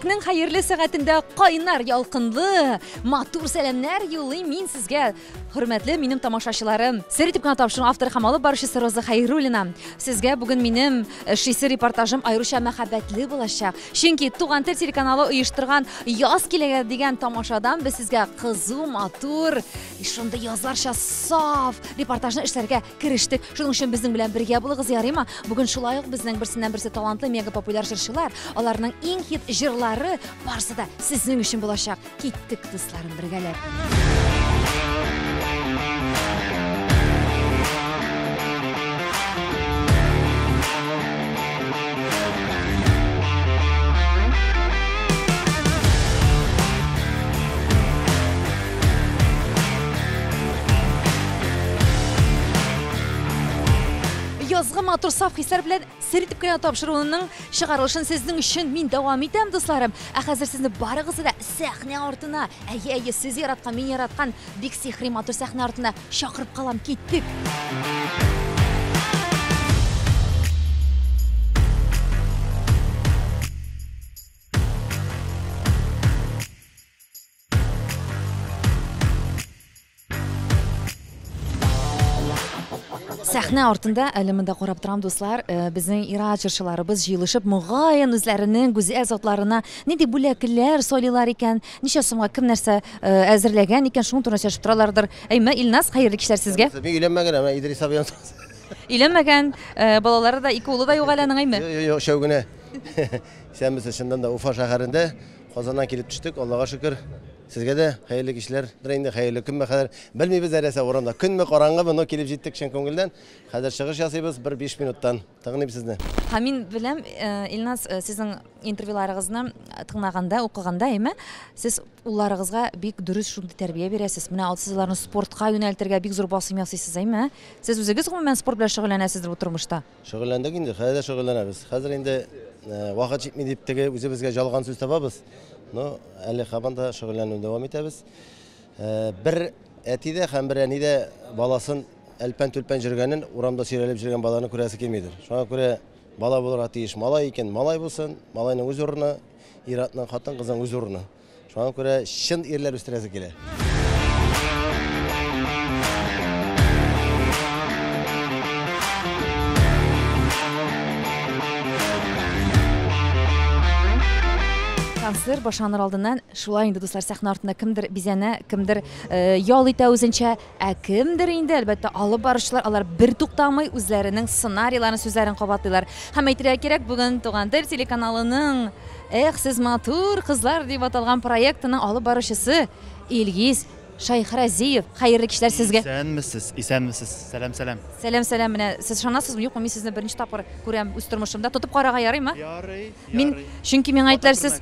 Четверкнең хәерле сәгатендә кайнар, ялкынлы, матур сәламнәр юллыйм мин сезгә, хөрмәтле минем тамашачыларым. Сер итеп кенә тапшыру авторы һәм алып баручысы Роза Хәйруллина. Сезгә бүген минем эшлисе репортажым аеруча мәхәббәтле булачак. Чөнки Туган тел телеканалы оештырган Яз килә дигән тамашадан без сезгә кызу, матур, шундый язларча саф репортажны эшләргә керештек. Шуның өчен безнең белән бергә булыгыз, ярыймы? Бүген шулай ук безнең берсеннән-берсе талантлы, мега популяр җырчылар, аларның иң хит җырлары барысы да сезнең өчен булачак. Киттек, дусларым, бергәләп. Язгы матур саф хисләр белән сер итеп кенә тапшыруының чыгарылышын сезнең өчен мин дәвам итәм, дусларым. Ә хәзер сезне барыгызны да сәхнә артына, әйе, әйе, сез яраткан, мин яраткан бик сихри матур сәхнә артына чакырып калам. Киттек! Сәхнә артында әле монда карап торам, дуслар, э, безнең ир-ат җырчыларыбыз җыелышып, мөгаен үзләренең гүзәл затларына нинди бүләкләр сайлыйлар икән, ничә сумга кем нәрсә э, әзерләгән икән, шуның турында сөйләшеп торалардыр. Әйме, Илназ, хәерле кичләр сезгә. Мин өйләнмәгән, әмма Идрис абыйдан Өйләнмәгән, э, балалары да, ике улы да юк әле аның, әйме? Юк, юк, өчәү генә. Исәнмесез, чыннан да Уфа шәһәрендә Казаннан килеп төштек, Аллага шөкер. Сезгә дә хәерле кичләр, инде хәерле көнме хәзер. Белмибез нәрсә урамда. Көнме, караңгымы, но килеп җиттек чын күңелдән. Хәзер чыгыш ясыйбыз, бер 5 минуттан. Тыңлыйм сезне. Һәм мин беләм, э, Илназ, э, сезнең интервьюларыгызны тыңлаганда, укыганда, әйме, сез улларыгызга бик дөрес шундый тәрбия бирәсез. Менә сез аларны спортка юнәлтергә бик зур басым ясыйсыз, әйме? Сез үзегез гомумән спорт белән шөгыльләнәсездер бу тормышта? Шөгыльләндек инде, хәзер дә шөгыльләнәбез. Хәзер инде э, вакыт җитми дип теге үзебезгә жалган сүз табабыз. Но әле һаман да шөгыльләнүне дәвам итәбез. Э, бер әти дә һәм бер әни дә баласын әлпән-түлпән йөргәнен, урамда сөйрәлеп йөргән баланы күрәсе килмидер. Шуңа күрә бала булырга тиеш. Малай икән, малай булсын, малайның үз урыны, ир-атның, хатын-кызның үз урыны. Шуңа күрә чын ирләр үстерәсе килә. Концерт башланыр алдыннан шулай инде, дуслар, сәхнә артында кемдер бизәнә, кемдер э, ял итә үзенчә, ә кемдер инде, әлбәттә, алып баручылар, алар бер туктамый үзләренең сценарийларын, сүзләрен кабатлыйлар. Һәм әйтергә кирәк, бүген Туган тел телеканалының Эх, сез матур кызлар дип аталган проектының алып баручысы Илгиз Шәйхразиев. Хәерле кичләр сезгә. Исәнмесез, исәнмесез. Сәлам, сәлам. Сәлам, сәлам. Менә сез ышанасызмы, юкмы, мин сезне беренче тапкыр күрәм үз тормышымда. Тотып карарга ярыймы? Ярый, Мин, чөнки миңа әйттеләр, сез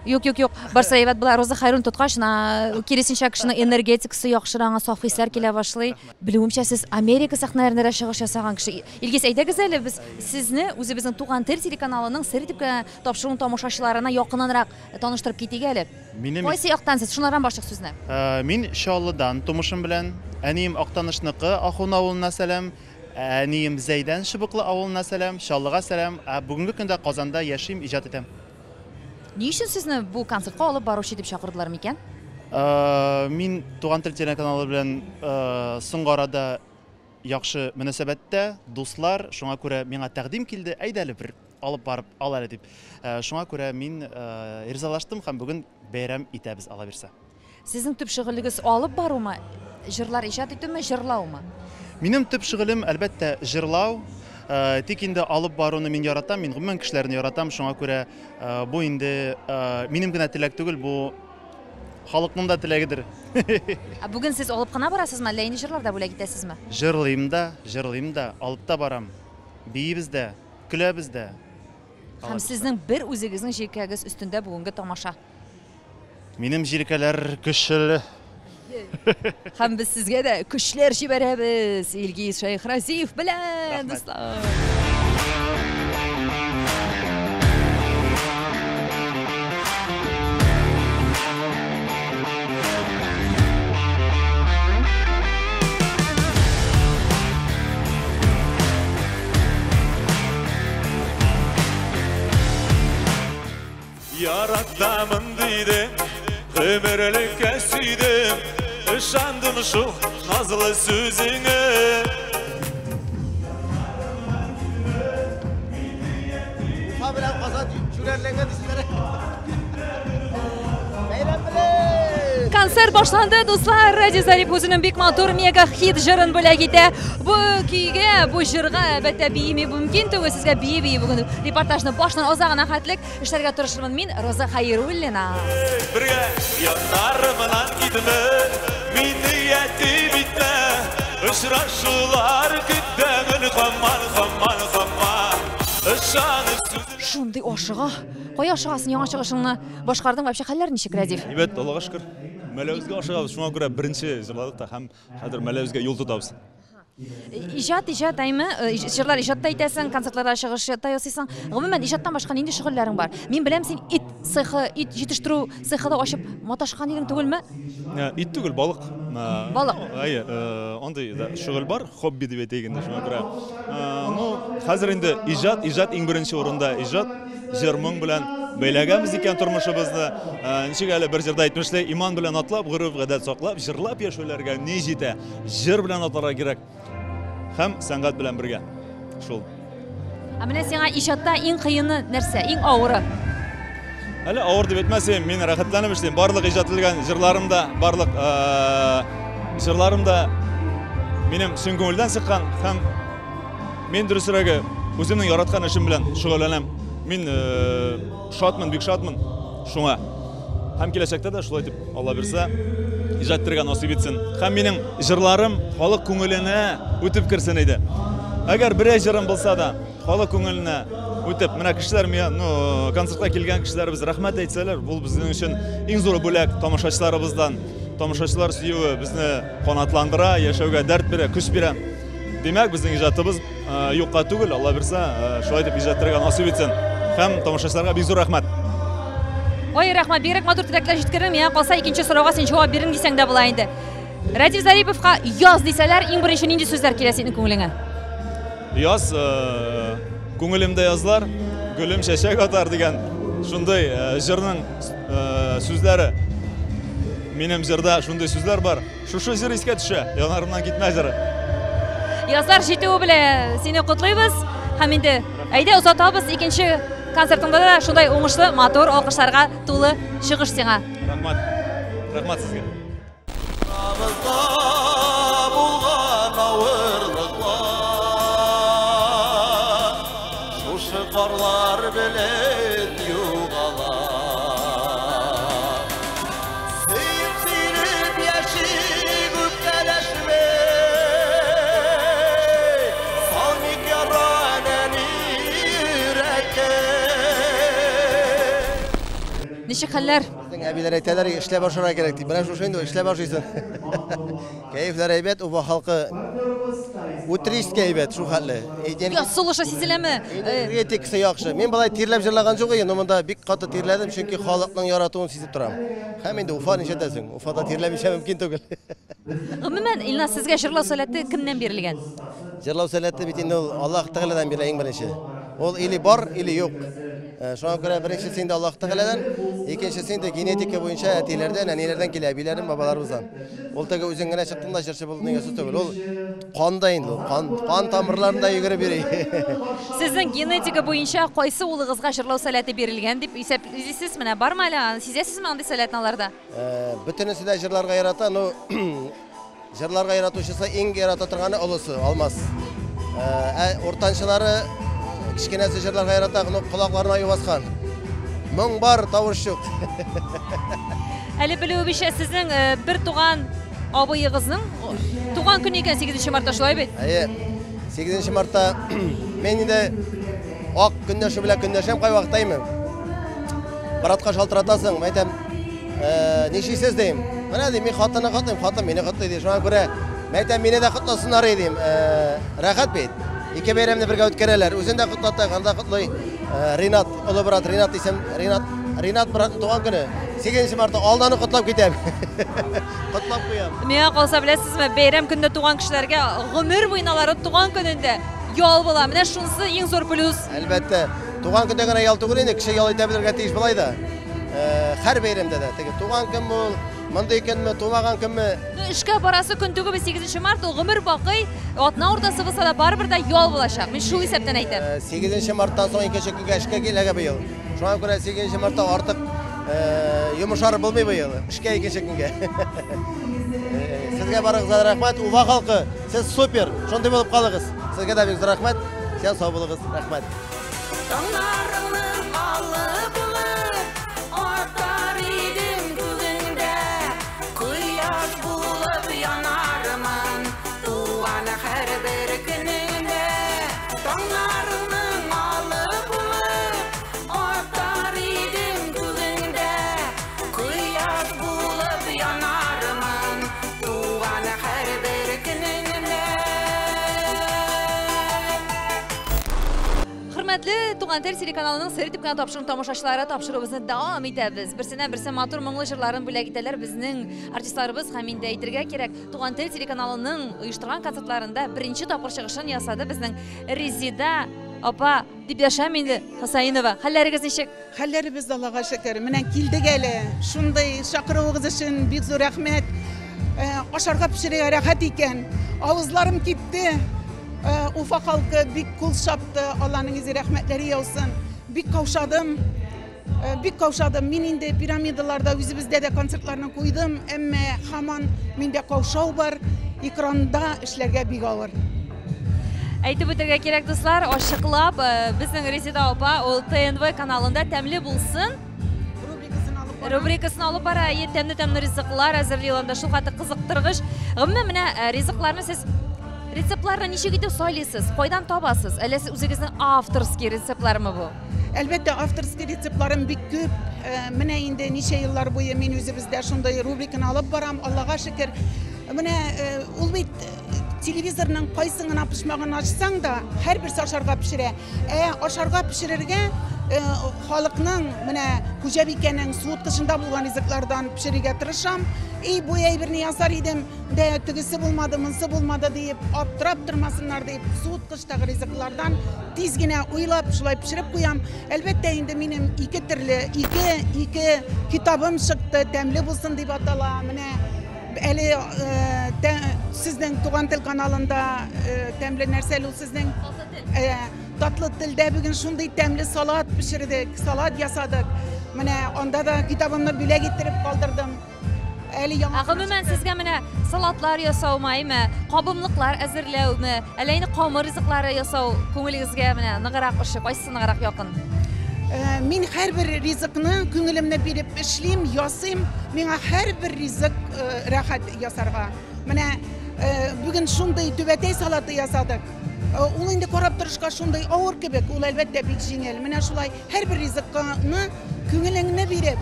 Юк, юк, юк. Барса әйбәт була. Роза Хайруллина тоткач, на киресенчә кешенең энергетикасы яхшыра, аңа саф хисләр килә башлый. Белүемчә, сез Америка сәхнәләрендә дә чыгыш ясаган кеше. Илгиз, әйдәгез әле, без сезне үзебезнең Туган тел телеканалының сер итеп кенә тапшыруын тамашачыларына якыннанрак таныштырып китик әле. Минем Кайсы яктан сез? Шунардан башлыйк сүзне. Э, мин Чаллыдан тумышым белән. Әнием Актанышныкы, Ахун авылына сәлам. Әнием Зәйдән Чыбыклы авылына сәлам, Чаллыга сәлам. Ә бүгенге көндә Казанда яшим, иҗат итәм. Ни өчен сезне бу концертка алып баручы дип чакырдылар микән? Э, мин Туган тел телеканалы белән э, соңгы арада яхшы мөнәсәбәттә, дуслар, шуңа күрә миңа тәкъдим килде, әйдә әле бер алып барып ал әле дип. Э, шуңа күрә мин ризалаштым һәм бүген бәйрәм итәбез, Алла бирсә. Сезнең төп шөгылегез алып барумы, җырлар иҗат итүме, җырлаумы? Минем төп шөгылем, әлбәттә, җырлау. Э, тик инде алып баруны мин яратам, мин гомумән кешеләрне яратам, шуңа күрә э, бу инде э, минем генә теләк түгел, бу халыкның да теләгедер. Ә бүген сез алып кына барасызмы, әллә инде җырлар да бүләк итәсезме? Җырлыйм да, җырлыйм да, алып та барам. Биибез дә, көләбез дә. Һәм сезнең бер үзегезнең җилкәгез өстендә бүгенге тамаша. Минем җилкәләр көчле. Һәм без сезгә дә көчләр җибәрәбез, Илгиз Шәйхразиев белән, дуслар. Яратамын дидең, гомерлеккә сөйдем, ышандым шул назлы сүзеңә. Уфа белән Казан җүләрләнгән дисезләр. Бәйрәм белән! Концерт башланды, дуслар. Радий Зарипов үзенең бик матур мега хит җырын бүләк итә. Бу көйгә, бу җырга әлбәттә биеми мөмкин түгел. Сезгә бии-бии бүген репортажны башыннан азагына хәтлек эшләргә тырышырмын мин, Роза Хәйруллина. Бергә яннарымнан китмә, мине ятим итмә. Очрашулар көтәмен һаман, һаман, һаман. Ышанып сүзләр. Шундый ашыга. Кая ашыгасың, яңа чыгышыңны башкардың, вообще хәлләр ничек, Рәдиф? Әйбәт, Аллага шөкер. Мәләвезгә ашыгабыз, шуңа күрә беренче җырладык та һәм хәзер Мәләвезгә юл тотабыз. Иҗат, иҗат, әйме? Җырлар иҗат та итәсең, концертларда чыгыш та ясыйсың. Гомумән, иҗаттан башка нинди шөгыльләрең бар? Мин беләм, син ит цехы, ит җитештерү цехы да ачып маташкан идең түгелме? Ит түгел, балык. Балык. Әйе, андый да шөгыль бар, хобби дип әйтик инде, шуңа күрә. Ну, хәзер инде иҗат, иҗат иң беренче урында, иҗат, җыр-моң белән бәйләгәнбез икән тормышыбызны. Ничек әле бер җырда әйтмешли, иман белән атлап, гореф-гадәт саклап, җырлап яшәүләргә ни җитә? Җыр белән атларга кирәк һәм сәнгать белән бергә. Шул. Ә менә сиңа иҗатта иң кыены нәрсә, иң авыры? Әле авыр дип әйтмәсем, мин рәхәтләнеп эшлим. Барлык иҗат ителгән җырларым да, барлык җырларым да минем чын күңелдән чыккан һәм мин дөресрәге үземнең яраткан эшем белән шөгыльләнәм. Мин шатмын, бик шатмын шуңа. Һәм киләчәктә дә шулай итеп, Алла бирсә, иҗат итәргә насыйп итсен. Һәм минем җырларым халык күңеленә үтеп керсен иде. Әгәр берәр җырым булса да, халык күңеленә үтеп, менә кешеләр миңа, ну, концертка килгән кешеләребез рәхмәт әйтсәләр, бу безнең өчен иң зур бүләк тамашачыларыбыздан. Тамашачылар сөюе безне канатландыра, яшәүгә дәрт бирә, көч бирә. Димәк, безнең иҗатыбыз юкка түгел, Алла бирсә, шулай итеп иҗат итәргә насыйп итсен. Һәм тамашачыларга бик зур рәхмәт. Ой, рәхмәт, бигрәк матур теләкләр җиткердең. Миңа калса, икенче сорауга син җавап бирдең дисәң дә була инде. Рәдиф Зариповка яз дисәләр, иң беренче нинди сүзләр килә синең күңелеңә? Яз, күңелемдә язлар, гөлем чәчәк атар дигән шундый җырның сүзләре. Минем җырда шундый сүзләр бар. Шушы җыр искә төшә, янарымнан китмә җыры. Язлар җитүе белән сине котлыйбыз һәм инде әйдә озатабыз. Икенче концертыңда да шундай уңышлы, матур алкышларга тулы чыгыш сиңа. Рәхмәт. Рәхмәт сезгә. Арабызда булган авырлыклар шушы карлар белән югала. Сөеп сөйлеп яшик үпкәләшмәй, салмыйк яра нәни йөрәккә. Ничек хәлләр? Безнең әбиләр әйтәләр, эшләп ашарга кирәк дип. Менә шушы инде эшләп ашыйсың. Кәефләр әйбәт, Уфа халкы утрискә әйбәт, шул хәтле. Яз сулышы сизеләме? Энергетикасы яхшы. Мин болай тирләп җырлаган юк идем, но монда бик каты тирләдем, чөнки халыкның яратуын сизеп торам. Һәм инде Уфа нишләтәсең? Уфада тирләмичә мөмкин түгел. Гомумән, Илназ, сезгә җырлау сәләте кемнән бирелгән? Җырлау сәләте бит инде ул Аллаһ Тәгаләдән бирелә иң беренче. Ул или бар, или юк. Шуңа күрә беренчесе инде Аллаһ Тәгаләдән, икенчесе инде генетика буенча әтиләрдән, әниләрдән килә, әбиләрдән, бабаларыбыздан. Ул теге үзең генә чыктың да җырчы булдың дигән сүз түгел. Ул канда инде ул, кан тамырларында йөгереп йөри. Сезнең генетика буенча кайсы улыгызга җырлау сәләте бирелгән дип исәплисез? Менә бармы әле, сизәсезме андый сәләтне аларда? Бөтенесе дә җырларга ярата, но җырларга яратучысы иң ярата торганы олысы, Алмаз. Уртанчылары кечкенәсе җырларга ярата, но колакларына аю баскан. Моң бар, тавыш юк. Әле белүебезчә, сезнең бер туган абыегызның туган көне икән 8 мартта, шулай бит? Әйе, 8 мартта мин инде ак көнләшү белән көнләшәм кайвакытта инде. Братка шалтыратасың, мин әйтәм, нишлисез дим. Менә дим, мин хатынны котлыйм, хатын мине котлый ди. Шуңа күрә мин әйтәм, мине дә котласыннар иде дим. Рәхәт бит. Ике бәйрәмне бергә үткәрәләр. Үзен дә котлата, аны да котлый. Ринат, олы брат Ринат дисәм, Ринат братның туган көне. 8 мартта алдан ук котлап китәм. Котлап куям. Миңа калса, беләсезме, бәйрәм көндә туган кешеләргә гомер буена аларның туган көнендә ял була. Менә шунысы иң зур плюс. Әлбәттә, туган көндә генә ял түгел инде, кеше ял итә белергә тиеш болай да. Һәр бәйрәмдә дә теге туган көн ул, мондый көнме, тумаган көнме? Ну, эшкә барасы көн түгел, 8 март ул гомер бакый, атна уртасы булса да барыбер дә ял булачак. Мин шул исәптән әйтәм. 8 марттан соң икенче көнгә эшкә киләгә быел. Шуңа күрә 8 мартта артык йомышар булмый быел. Эшкә икенче көнгә. Сезгә барыгызга да рәхмәт. Уфа халкы, сез супер. Шундый булып калыгыз. Сезгә дә бик зур рәхмәт. Сез сау булыгыз. Рәхмәт. Таңнарыңны алып булып, атар идем күгеңдә, кояш булып янармын, туган һәрбер көнеңдә. Таңнарыңны алып булып, атар идем күгеңдә, кояш булып янармын, туган һәрбер көнеңдә. Хөрмәтле Туган тел телеканалының Сер итеп кенә тапшыру тамашачылары, тапшыруыбызны дәвам итәбез. Берсеннән берсе матур моңлы җырларын бүләк итәләр безнең артистларыбыз һәм инде әйтергә кирәк, Туган тел телеканалының оештырган концертларында беренче тапкыр чыгышын ясады безнең Резеда апа дип яшәм инде Хусаинова. Хәлләрегез ничек? Хәлләребез Аллага шөкер. Менә килдек әле. Шундый чакыруыгыз өчен бик зур рәхмәт. Ашарга пешерергә рәхәт икән. Авызларым кипте. Уфа халкы бик кул чапты. Алланың изе рәхмәтләре яусын. Бик каушадым. Бик каушадым. Мин инде пирамидаларда үзебездә дә концертларны куйдым, әмма һаман миндә каушау бар. Экранда эшләргә бик авыр. Әйтеп үтәргә кирәк, дуслар, ачыклап, безнең Резеда апа ул ТНВ каналында тәмле булсын рубрикасын алып бара. Әйе, тәмле-тәмле ризыклар әзерли ул анда, шул хәтле кызыктыргыч. Гомумән, менә ризыкларны сез рецептларны ничек итеп сайлыйсыз? Кайдан табасыз? Әллә сез үзегезнең авторский рецептлармы бу? Әлбәттә, авторский рецептларым бик күп. Менә инде ничә еллар буе мин үзебездә шундый рубриканы алып барам, Аллага шөкер. Менә ул бит телевизорның кайсы гына почмагын ачсаң да, һәрберсе ашарга пешерә. Ашарга пешерергә халыкның, менә хуҗабикәнең суыткычында булган ризыклардан пешерергә тырышам. И бу әйберне ясар идем, дә тегесе булмады, монсы булмады диеп, аптырап тормасыннар дип, суыткычтагы ризыклардан тиз генә уйлап, шулай пешереп куям. Әлбәттә, инде минем ике төрле, ике китабым чыкты, тәмле булсын дип атала. Менә әле сезнең Туган тел каналында тәмле нәрсә ул сезнең? Татлы телдә бүген шундый тәмле салат пешердек, салат ясадык. Менә анда да китабымны бүләк иттереп калдырдым. Әле яңа Гомумән, сезгә менә салатлар ясаумы, әйме, кабымлыклар әзерләүме, әллә инде камыр ризыклары ясау күңелегезгә менә ныграк ошый, кайсысы ныграк якын? Мин һәрбер ризыкны күңелемне биреп эшлим, ясыйм. Миңа һәрбер ризык рәхәт ясарга. Менә бүген шундый түбәтәй салаты ясадык. Ул инде карап торышка шундый авыр кебек, ул әлбәттә бик җиңел. Менә шулай һәрбер ризыкны күңелеңне биреп,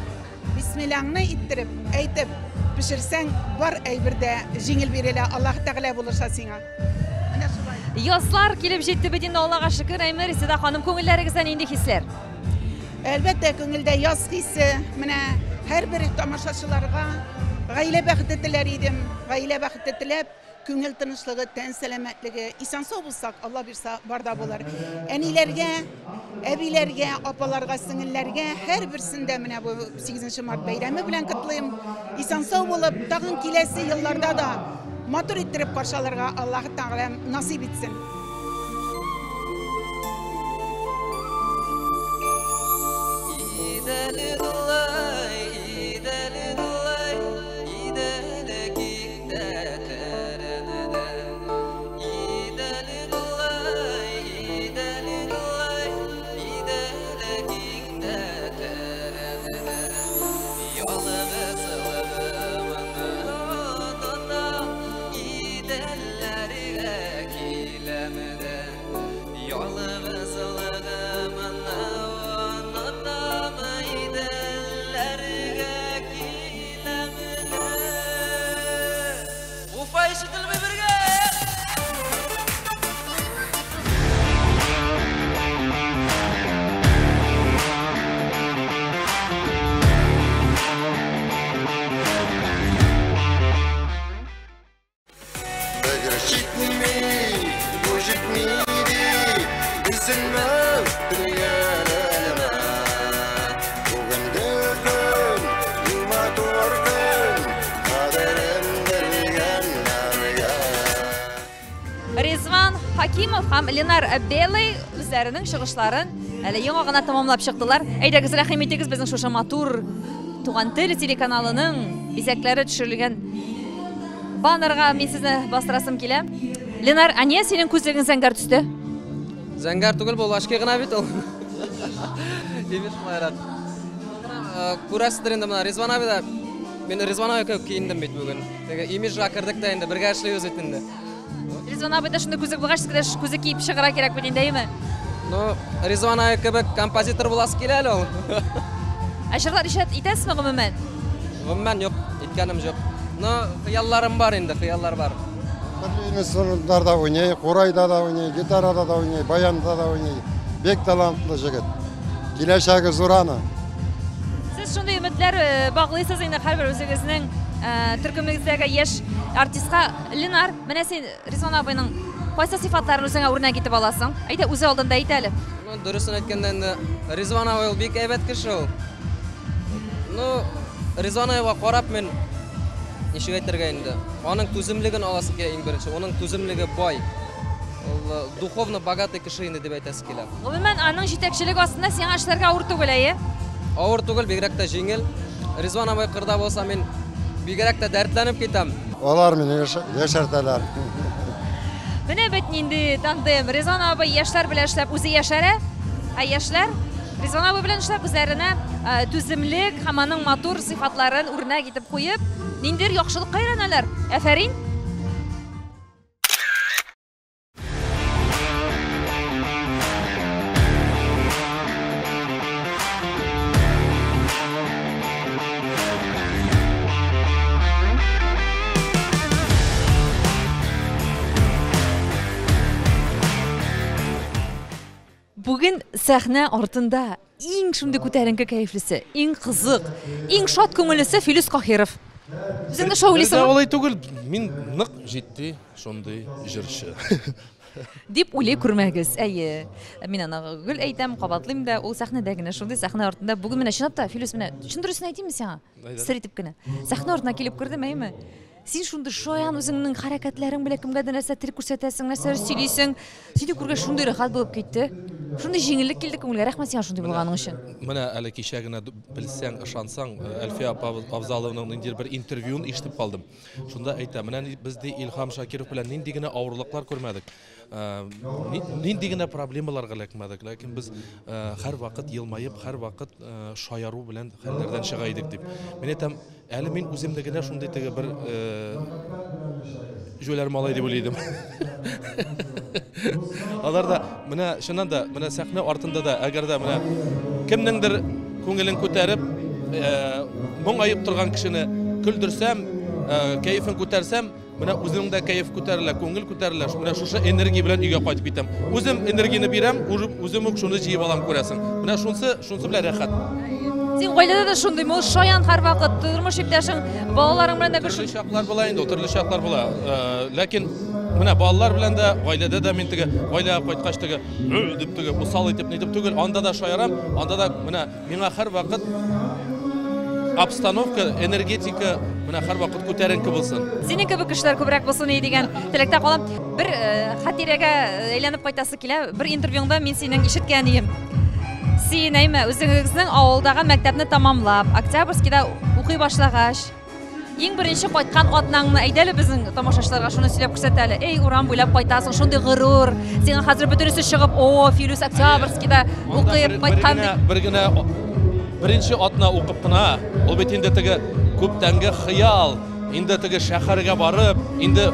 бисмиллаңны иттереп, әйтеп пешерсәң, бар әйбер дә җиңел бирелә. Аллаһ Тәгалә булыша сиңа. Менә шулай. Язлар килеп җитте бит инде, Аллага шөкер. Әйме, Резеда ханым, күңелләрегездә нинди хисләр? Әлбәттә, күңелдә яз хисе. Менә һәрбер тамашачыларга гаилә бәхете теләр идем. Гаилә бәхете теләп, күңел тынычлыгы, тән сәламәтлеге, исән-сау булсак, Алла бирсә, бар да булыр. Әниләргә, әбиләргә, апаларга, сеңелләргә һәрберсендә менә бу 8 март бәйрәме белән котлыйм. Исән-сау булып, тагын киләсе елларда да матур иттереп каршы алырга Аллаһ Тәгалә насыйп итсен. Üzülme, dünyana. Bugün de Хәкимов һәм Ленар Белый үзләренең чыгышларын әле яңа гына тәмамлап чыктылар. Әйдәгез, рәхим итегез безнең шушы матур Туган тел телеканалының бизәкләре төшерелгән баннерга мин сезне бастырасым килә. Ленар, ә нигә синең күзлегең зәңгәр төстә? Зәңгәр түгел, бу очки гына бит ул. Имеш шулайрак. Күрәсездер инде менә Ризван абый да мин Ризван абый кебек киендем бит бүген. Теге имиджга кердек тә инде, бергә эшлибез бит инде. Ризван абый да шундый күзлек булгач, сезгә дә күзлек киеп чыгарга кирәк бит инде, әйеме? Ну, Ризван абый кебек композитор буласы килә әле ул. Ә җырлар иҗат итәсезме гомумән? Гомумән юк, иткәнем юк. Но хыялларым бар инде, хыяллар бар. Төрле инструментларда уйный, курайда да уйный, гитарада да уйный, баянда да уйный. Бик талантлы җегет. Киләчәге зур аның. Сез шундый өметләр баглыйсыз инде һәрбер үзегезнең төркемегездәге яшь артистка. Ленар, менә син Ризван абыйның кайсы сыйфатларын үзеңә үрнәк итеп аласың? Әйдә, үзе алдында әйт әле. Ну, дөресен әйткәндә инде, Ризван абый ул бик әйбәт кеше ул. Ну, Ризван абыйга карап мин ничек әйтергә инде, аның түземлеген аласы килә иң беренче. Аның түземлеге бай. Ул духовно богатый кеше инде дип әйтәсе килә. Гомумән, аның җитәкчелеге астында сиңа эшләргә авыр түгел, әйе? Авыр түгел, бигрәк тә җиңел. Ризван абый кырда булса, мин бигрәк тә дәртләнеп китәм. Алар мине яшәртәләр. Менә бит нинди тандем. Ризван абый яшьләр белән эшләп үзе яшәрә, ә яшьләр Ризван абый белән эшләп үзләренә түземлек һәм аның матур сыйфатларын үрнәк итеп куеп, ниндидер яхшылыкка өйрәнәләр. Афәрин! Бүген сәхнә артында иң шундый күтәренке кәефлесе, иң кызык, иң шат күңеллесе Филүс Каһиров. Үзең дә шулай уйлыйсыңмы? Алай түгел, мин нык җитди шундый җырчы. Дип уйлый күрмәгез. Әйе. Мин аны гел әйтәм, кабатлыйм да, ул сәхнәдә генә шундый, сәхнә артында. Бүген менә чынлап та, Филүс, менә чын дөресен әйтимме сиңа? Сер итеп кенә. Сәхнә артына килеп кердем, әйеме? Син шундый шаян үзеңнең хәрәкәтләрең белән кемгәдер нәрсә тел күрсәтәсең, нәрсәләр сөйлисең. Сине күргәч шундый рәхәт булып китте. Шундый җиңеллек килде күңелгә. Рәхмәт сиңа шундый булганың өчен. Менә әле кичә генә белсәң, ышансаң, Әлфия апа Авзалованың ниндидер бер интервьюын ишетеп калдым. Шунда әйтә, менә без ди Илһам Шакиров белән нинди генә авырлыклар күрмәдек. Нинди генә проблемаларга эләкмәдек, ләкин без һәрвакыт елмаеп, һәрвакыт шаяру белән хәлләрдән чыга идек дип. Мин әйтәм, әле мин үземне генә шундый теге бер җүләр малай дип уйлый идем. Алар да менә чыннан да менә сәхнә артында да әгәр дә менә кемнеңдер күңелен күтәреп, моңаеп торган кешене көлдерсәм, кәефен күтәрсәм, менә үземнең дә кәеф күтәрелә, күңел күтәрелә. Менә шушы энергия белән өйгә кайтып китәм. Үзем энергияне бирәм, үзем үк шуны җыеп алам, күрәсең. Менә шунсы, шунсы белән рәхәт. Син гаиләдә дә шундый, ул шаян һәрвакыт, тормыш иптәшең, балаларың белән дә Төрле чаклар була инде, төрле чаклар була. Ләкин менә балалар белән дә, гаиләдә дә мин теге гаиләгә кайткач теге дип теге усал итеп нитеп түгел, анда да шаярам, анда да менә миңа һәрвакыт обстановка, энергетика менә һәрвакыт күтәренке булсын. Синең кебек кешеләр күбрәк булсын иде дигән теләктә калам. Бер хатирәгә әйләнеп кайтасы килә. Бер интервьюңда мин синең ишеткән идем. Син, әйме, үзегезнең авылдагы мәктәпне тамамлап, Октябрьскийда укый башлагач, иң беренче кайткан атнаңны әйдә әле безнең тамашачыларга шуны сөйләп күрсәт әле. Эй, урам буйлап кайтасың, шундый горур. Сиңа хәзер бөтенесе чыгып, о, Филүс Октябрьскийда укып кайткан дип. Бер генә беренче атна укып кына, ул бит инде теге күптәнге хыял, инде теге шәһәргә барып, инде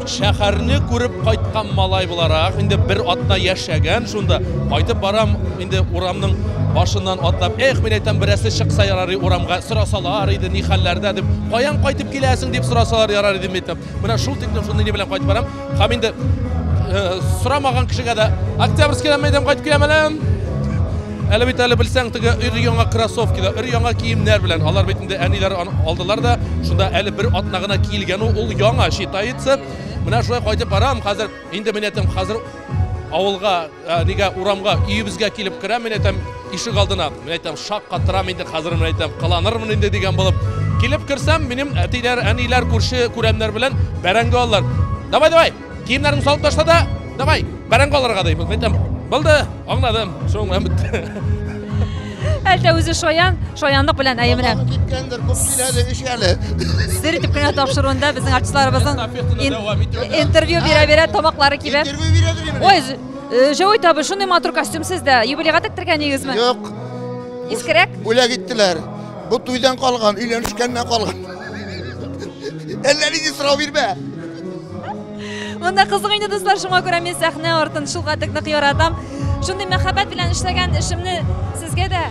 шәһәрне күреп кайткан малай буларак, инде бер атна яшәгән шунда, кайтып барам, инде урамның башыннан атлап, эх, мин әйтәм, берәрсе чыкса ярар урамга, сорасалар иде, ни хәлләрдә дип, каян кайтып киләсең дип сорасалар ярар иде, мин әйтәм. Менә шул тиклем шундый ни белән кайтып барам. Һәм инде сорамаган кешегә дә Октябрьскийдан мәйдан кайтып киләм әле. Әле бит әле белсәң, теге өр-яңа кроссовкида, өр-яңа киемнәр белән. Алар бит инде әниләр алдылар да, шунда әле бер атна гына киелгән ул, ул яңа считается. Менә шулай кайтып барам, хәзер инде мин әйтәм, хәзер авылга, нигә урамга, өебезгә килеп керәм, мин әйтәм, ишек алдына. Мин әйтәм, шаккатырам инде хәзер, мин әйтәм, кыланырмын инде дигән булып. Килеп керсәм, минем әтиләр, әниләр, күрше күрәмнәр белән бәрәңге алалар. Давай, давай, киемнәреңне салып ташла да, Давай, бәрәңге алырга ди. Мин әйтәм, булды, аңладым, шуның белән бетте. Әлтә үзе шаян, шаянлык белән, әйе менә. Киткәндер, күп киләде, эш әле. Сер итеп кенә тапшыруында безнең артистларыбызның интервью бирә-бирә тамаклары кибә. Интервью бирә Ой, Җәвит абый, шундый матур костюм сездә. Юбилейга тектергән идегезме? Юк. Искерәк? Бүләк иттеләр. Бу туйдан калган, өйләнешкәннән калган. Әллә нинди сорау бирмә. Монда кызык инде, дуслар, шуңа күрә мин сәхнә артын шулкадәр нык яратам. Шундый мәхәббәт белән эшләгән эшемне сезгә дә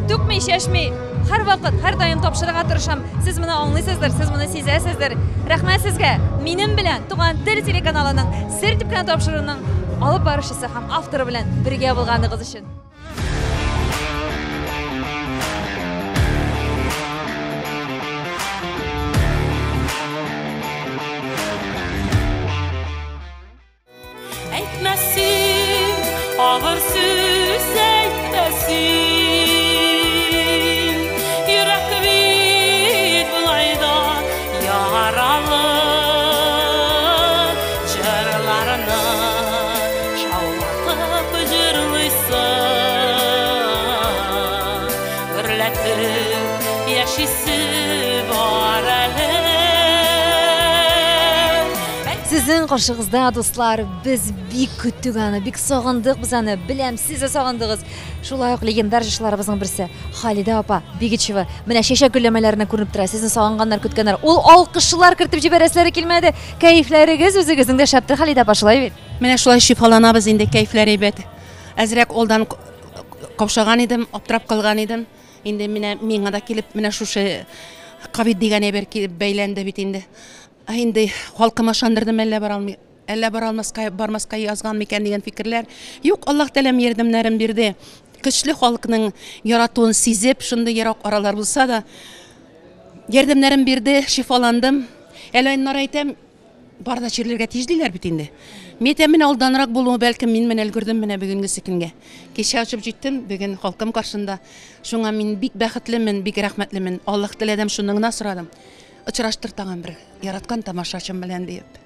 түкми, чәчми, һәрвакыт, һәрдаим тапшырырга тырышам. Сез моны аңлыйсыздыр, сез моны сизәсездер. Рәхмәт сезгә. Минем белән Туган тел телеканалының Сер дип кенә тапшыруның алып баручысы һәм авторы белән бергә булганыгыз өчен. Әйтмә син, авыр сүз әйтмә син. Йөрәк бит болай да яралы. Җырларны шаулатып җырлыйсың. Гөрләтеп яшисе бар әле. Сезнең каршыгызда, дуслар, без бик көттек аны, бик сагындык без аны. Беләм, сез дә сагындыгыз. Шулай ук легендар җырчыларыбызның берсе Халидә апа Бигичева. Менә чәчәк гөлләмәләренә күренеп тора. Сезне сагынганнар, көткәннәр. Ул алкышлар кертеп җибәрәселәре килмәде. Кәефләрегез үзегезнең дә шәптер, Халидә апа, шулай бит? Менә шулай шифаланабыз инде, кәефләр әйбәт. Әзрәк алдан каушаган идем, аптырап калган идем. Инде менә миңа да килеп, менә шушы ковид дигән әйбер килеп бәйләнде бит инде. Ә инде халкыма ышандырдым, әллә бара алмый, әллә бара алмаска, бармаска язган микән дигән фикерләр. Юк, Аллаһ Тәгаләм ярдәмнәрен бирде. Көчле халыкның яратуын сизеп, шундый ерак аралар булса да, ярдәмнәрен бирде, шифаландым. Әле аннары әйтәм, бар да чирләргә тиеш диләр бит инде. Мин әйтәм, менә алданрак булуы, бәлкем мин менә өлгердем менә бүгенгесе көнгә. Кичә очып җиттем, бүген халкым каршында. Шуңа мин бик бәхетлемен, бик рәхмәтлемен. Аллаһ Тәгаләдән шуны гына сорадым. Очраштыр тагын бер яраткан тамашачым белән диеп.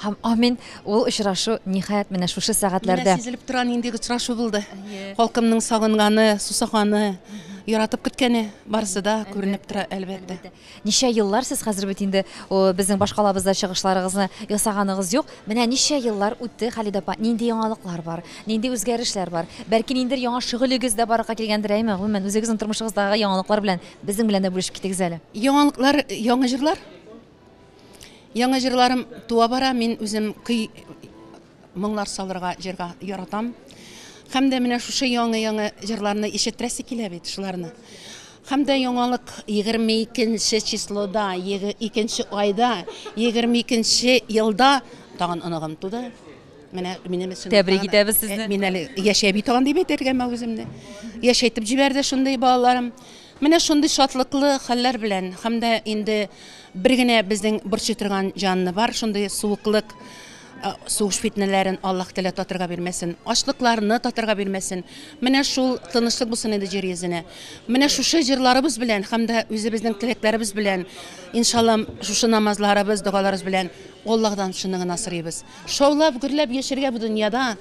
Һәм амин, ул очрашу ниһаять менә шушы сәгатьләрдә. Менә сизелеп тора, нинди очрашу булды. Халкымның сагынганы, сусаганы, яратып көткәне барысы да күренеп тора, әлбәттә. Ничә еллар сез хәзер бит инде безнең башкалабызда чыгышларыгызны ясаганыгыз юк. Менә ничә еллар үтте, Халидә апа, нинди яңалыклар бар, нинди үзгәрешләр бар? Бәлки ниндидер яңа шөгылегез дә барлыкка килгәндер, әйме? Гомумән, үзегезнең тормышыгыздагы яңалыклар белән безнең белән дә бүлешеп китегез әле. Яңалыклар, яңа җырлар. Яңа җырларым туа бара. Мин үзем көй моңнар салырга җырга яратам. Һәм дә менә шушы яңа-яңа җырларны ишеттерәсе килә бит шуларны. Һәм дә яңалык 22 числода, 2 айда, 22 елда тагын оныгым туды. Менә минем өчен Тәбрик итәбез сезне. Мин әле яшәй тагын дип әйтергәме үземне. Яшәйтеп җибәрде шундый балаларым. Менә шундый шатлыклы хәлләр белән һәм дә инде бер генә безнең борчый торган җанны бар, шундый суыклык, сугыш фитнәләрен Аллаһ Тәгалә татырга бирмәсен, ачлыкларны татырга бирмәсен. Менә шул тынычлык булсын инде җир йөзенә. Менә шушы җырларыбыз белән һәм дә үзебезнең теләкләребез белән, иншалла, шушы намазларыбыз, догаларыбыз белән Аллаһдан шуны гына сорыйбыз. Шаулап, гөрләп яшәргә бу дөньяда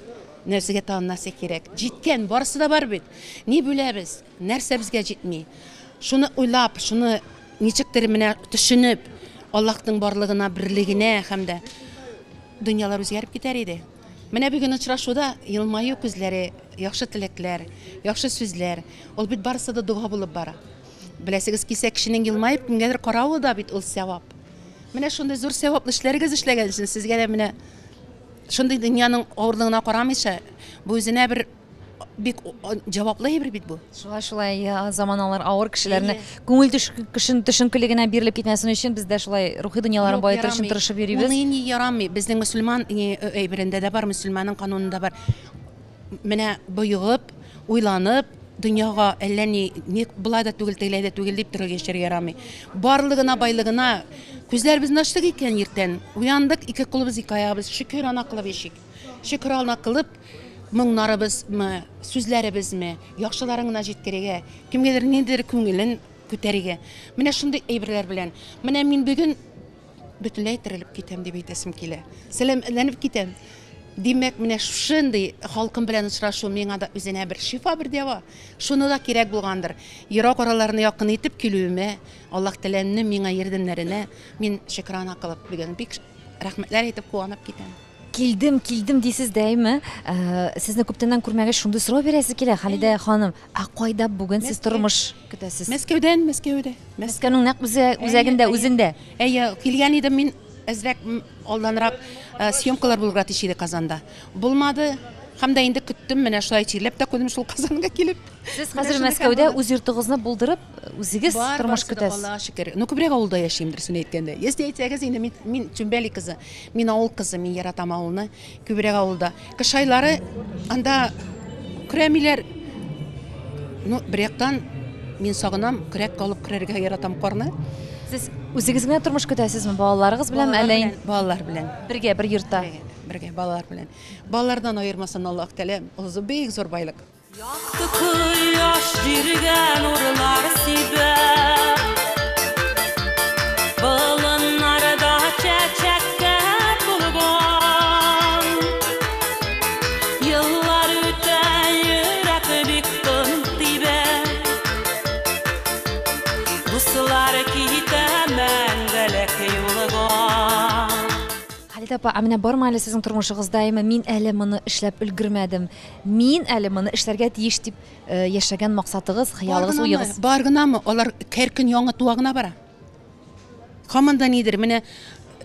нәрсәгә тагын нәрсә кирәк? Җиткән, барысы да бар бит. Ни бүләбез? Нәрсә безгә җитми? Шуны уйлап, шуны ничектер менә төшенеп, Аллаһның барлыгына, берлегенә һәм дә дөньялар үзгәреп китәр иде. Менә бүген очрашуда елмаю күзләре, яхшы теләкләр, яхшы сүзләр, ул бит барысы да дога булып бара. Беләсегез килсә, кешенең елмаеп кемгәдер каравы да бит ул сәвап. Менә шундый зур сәваплы эшләрегез эшләгән өчен сезгә дә менә шундый дөньяның авырлыгына карамыйча, бу үзенә бер бик җаваплы әйбер бит бу. Шулай, шулай, заманалар авыр, кешеләрне күңел төшенкелегенә бирелеп китмәсен өчен без дә шулай рухи дөньяларын баетыр өчен тырышып йөрибез. Уны ни ярамый. Безнең мөселман әйберендә дә бар, мөселманның канунында бар. Менә боегып, уйланып, дөньяга әллә ни, ни болай да түгел, тегеләй дә түгел дип торырга яшәргә ярамый. Барлыгына, байлыгына күзләребезне ачтык икән иртән, уяндык, ике кулыбыз, ике аягыбыз, шөкер ана кылып яшик. Шөкер ана кылып, моңнарыбызмы, сүзләребезме, яхшыларын гына җиткерергә, кемгәдер ниндидер күңелен күтәрергә. Менә шундый әйберләр белән. Менә мин бүген бөтенләй терелеп китәм дип әйтәсем килә. Сәламәтләнеп китәм. Димәк, менә шушындый халкым белән очрашу миңа да үзенә бер шифа, бер дәва. Шуны да кирәк булгандыр. Ерак араларны якын итеп килүемә, Аллаһ Тәгаләнең миңа ярдәмнәренә мин шөкрана кылып бүген бик рәхмәтләр әйтеп куанып китәм. Килдем, килдем дисез дә, әйме? Э, сезне күптәннән күрмәгәч, шундый сорау бирәсе килә, Халидә ханым. Ә кайда бүген сез тормыш көтәсез? Мәскәүдән, Мәскәүдә. Мәскәүнең нәкъ үзе, үзәгендә, үзендә. Әйе, килгән идем мин әзрәк алданрак э, съемкалар булырга тиеш иде Казанда. Булмады. Һәм дә инде көттем, менә шулай чирләп тә куйдым шул Казанга килеп. Сез хәзер Мәскәүдә үз йортыгызны булдырып, үзегез Бар, тормыш барысы да, көтәсез. Аллага шөкер. Ну, күбрәк авылда яшим, дөресен әйткәндә. Если әйтсәгез, инде мин, мин Чүмбәли кызы. Мин авыл кызы, мин яратам авылны. Күбрәк авылда. Кыш айлары анда көрәмиләр. Ну, бер яктан мин сагынам, көрәк алып көрәргә яратам карны. Сез үзегез генә тормыш көтәсезме, балаларыгыз белән Балалар әллә белән, балалар белән. Бергә, бер йортта. Бергә, бергә, балалар белән. Балалардан аермасын Аллаһ Тәгалә, ул бик зур байлык. Якты кояш җиргә нурлар сибә. Болыннарда чәчәккә тулган. Еллар үтә, йөрәк бик тын тибә. Дуслар китә мәңгелек юлга. Халидә апа, ә менә бармы әле сезнең тормышыгызда, әйме, мин әле моны эшләп өлгермәдем, мин әле моны эшләргә тиеш дип э, яшәгән максатыгыз, хыялыгыз, уегыз? Бар гынамы? Алар һәр көн яңа туа гына бара. Һаман да нидер, менә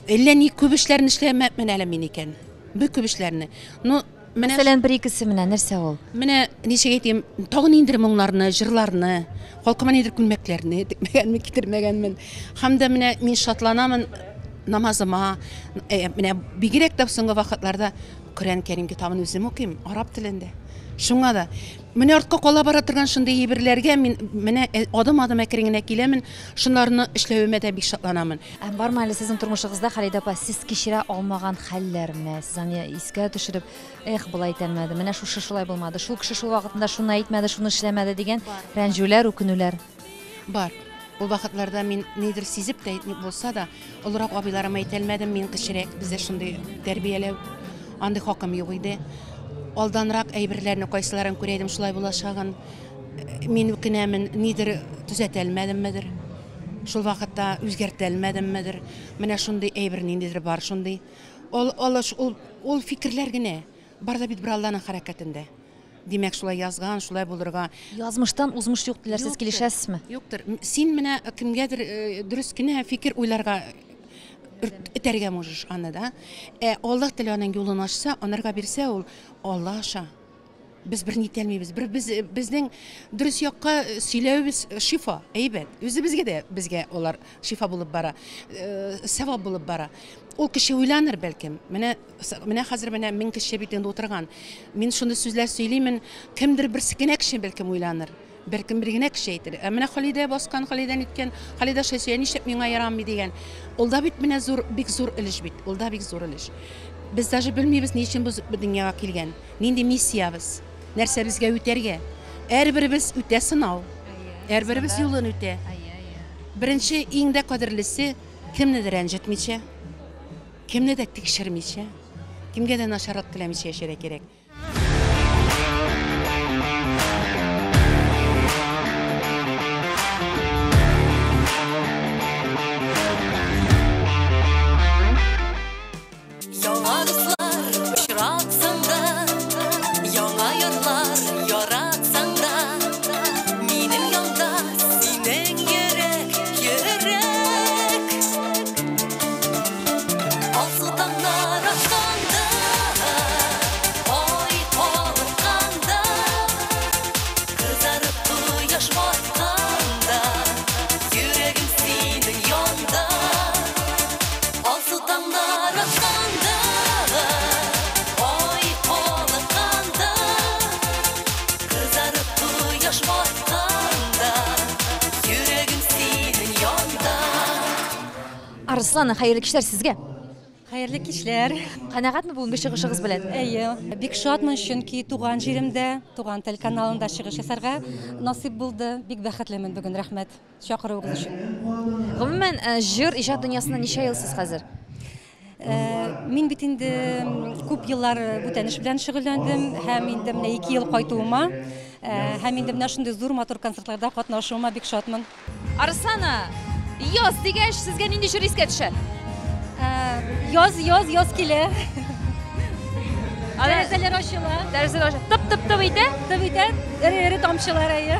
әллә ни күп эшләрне эшләмәпмен әле мин икән. Бик күп эшләрне. Ну, менә Мәсәлән, бер икесе менә нәрсә ул? Менә ничек әйтим, тагын ниндидер моңнарны, җырларны, халкыма ниндидер күлмәкләрне текмәгәнмен, китермәгәнмен. Һәм дә менә мин шатланамын намазыма, э, менә бигрәк тә соңгы вакытларда Коръән Кәрим китабын үзем укыйм, араб телендә. Шуңа да менә артка кала бара торган шундый әйберләргә мин менә э, адым-адым әкрен генә киләмен, шунларны эшләвемә дә бик шатланамын. Ә бармы әле сезнең тормышыгызда, Халидә апа, сез кичерә алмаган хәлләр менә, сез аны искә төшереп, эх, болай итәлмәде, менә шушы шулай булмады, шул кеше шул вакытында шуны әйтмәде, шуны эшләмәде дигән рәнҗүләр, үкенүләр? Бар. Ул вакытларда мин нидер сизеп тә булса да, олырак абыйларыма әйтәлмәдем, мин кечерәк, бездә шундый тәрбияләү, андый хакым юк иде. Алданрак әйберләрне кайсыларын күрә идем, шулай булачагын. Мин үкенәмен, нидер төзәтәлмәдеммедер. Шул вакытта үзгәртәлмәдеммедер. Менә шундый әйбер ниндидер бар шундый. Ул, ул, ул, ул фикерләр генә. Бар да бит бер Алланың хәрәкәтендә. Димәк, шулай язган, шулай булырга. Язмыштан узмыш юк диләр, сез килешәсезме? Юктыр. Син менә кемгәдер дөрес кенә фикер уйларга этәргә можешь аны да. Ә Аллаһ Тәгалә аның юлын ачса, анарга бирсә ул Алла аша. Без бер нитәлмибез. Бер без безнең дөрес якка сөйләвебез шифа, әйбәт. Үзебезгә дә безгә алар шифа булып бара, савап булып бара. Ул кеше уйланыр бәлкем. Менә Менә хәзер менә 1000 кеше бит инде утырган. Мин шундый сүзләр сөйлимен, кемдер бер генә кеше бәлкем уйланыр. Бәлкем бер генә кеше әйтер. Ә менә Халидә баскан, Халидә ниткән, Халидә шулай сөйли, нишләп миңа ярамый дигән. Ул да бит менә зур, бик зур өлеш бит. Ул да бик зур өлеш. Без даже белмибез, ни өчен без бу дөньяга килгән. Нинди миссиябез? Нәрсә безгә үтәргә? Һәрберебез үтә сынау. Һәрберебез юлын үтә. Беренче, иң дә кадерлесе, кемнедер рәнҗетмичә, Кемне дә тикшермичә, кемгә дә начарлык теләмичә яшәргә кирәк. Яңа дуслар очратсаң да, яңа ярлар яратсаң да, минем янда синең йөрәк, йөрәк. Алсу таңнар атканда, ай калыкканда, кызарып кояш батканда, йөрәгем синең янда. Алсу таңнар атканда, ай калыкканда, кызарып кояш батканда, йөрәгем синең янда. Арыслан, хәерле кичләр сезгә. Хәерле кичләр. Канәгатьме бүгенге чыгышыгыз белән? Әйе, бик шатмын, чөнки туган җиремдә, Туган тел каналында чыгыш ясарга насыйп булды. Бик бәхетлемен бүген, рәхмәт чакыруыгыз өчен. Гомумән, җыр, иҗат дөньясында ничә ел сез хәзер? Мин бит инде күп еллар бүтән эш белән шөгыльләндем һәм инде менә 2 ел кайтуыма һәм инде менә шундый зур матур концертларда катнашуыма бик шатмын. Арслана, яз дигәч, сезгә нинди җыр искә төшә? Яз, яз, яз килә. Тәрәзәләр ачыла. Тәрәзәләр ачыла. Тып-тып-тып итә? Тып итә. Эре-эре тамчылар, әйе.